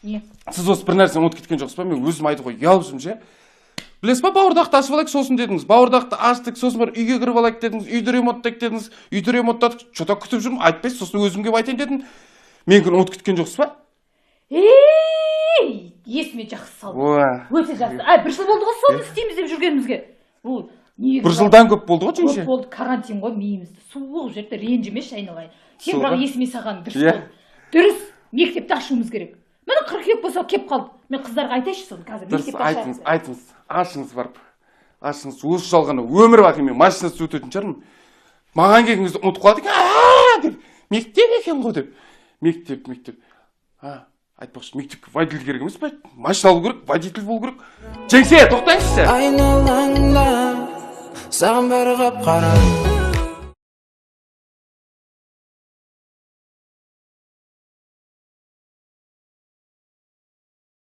Не? Сіз осы бір нәрсені ұмытып кеткен жоқсыз ба? Мен өзім айтуға ұялып жүрмін ше. Білесіз ба, бауырдақты ашып алайық сосын дедіңіз. Бауырдақты аштық, сосын барып үйге кіріп алайық дедіңіз. Үйді ремонттайық дедіңіз. Үйді ремонттадық. Че-то күтіп жүрмін, айтпайсыз, сосын өзім келіп айтайын дедім. Менікін ұмытып кеткен жоқсыз ба? Ей, есіме жақсы салды. Ой. Өте жақсы. А, бір жыл болды ғой соны істейміз деп жүргенімізге. Бұл негізі Бір жылдан көп болды ғой, көп жеңше. болды, карантин ғой, миымызды су қылып жіберді, ренжімеші, айналайын. Сен Сол бірақ ғой. есіме салған дұрыс Иә. болды. Дұрыс, мектепті ашуымыз керек. Міне, қыркүйек болса, келіп қалды. Мен қыздарға айтайыншы соны қазір. Дұрыс, Мектепті айтыңыз, ашайық. айтыңыз. Ашыңыз барып. Ашыңыз. Осы жалғаны өмір бақи мен машинасыз өтетін шығармын. Маған келген кезде ұмытып қалады екен. «А, — деп. Мектеп екен ғой деп. Мектеп, мектеп. А, айтпақшы, мектепке водитель керек емес па? Машина алу керек, водитель болу керек. Жеңше, тоқтаңызшы. Айналаңда саған бәрі қап қара.